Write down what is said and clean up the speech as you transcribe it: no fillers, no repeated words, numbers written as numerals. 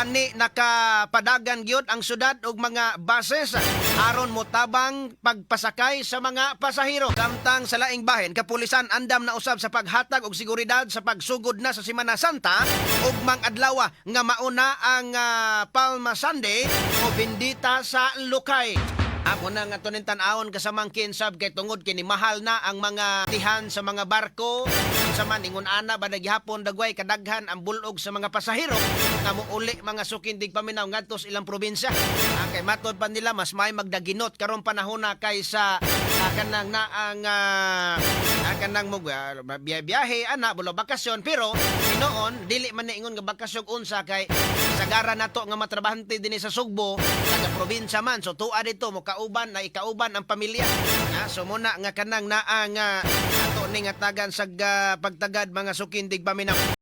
Gani nakapadagan gyud ang syudad og mga buses aron motabang pagpasakay sa mga pasahero. Samtang sa laing bahin, kapulisan andam na usab sa paghatag og seguridad sa pagsugod na sa Semana Santa ug mang adlaw nga mauna ang Palm Sunday o Bendita sa Lukay. Ako na nga tunin tan-awon kasamang kinsab kay tungod kini mahal na ang mga tihan sa mga barko. Unsa man ingon ana ba naghapon dagway kadaghan ang bulog sa mga pasahero nga mouli, mga suking tigpaminaw, ngadto sa ilang probinsya. Kay matod pa nila mas may magdaginot karon panahon na kaysa kanang naang kanang mo biyahe ana bulo bakasyon, pero hinuon dili man na ingon nga bakasyon unsa kay sagara nato nga matrabahante dinhi sa Sugbo, taga probinsya man, so tuwa dito mo kauban na ikauban ang pamilya. So muna nga kanang naa nga ato ning atagan sa pagtagad, mga suking tigpaminaw.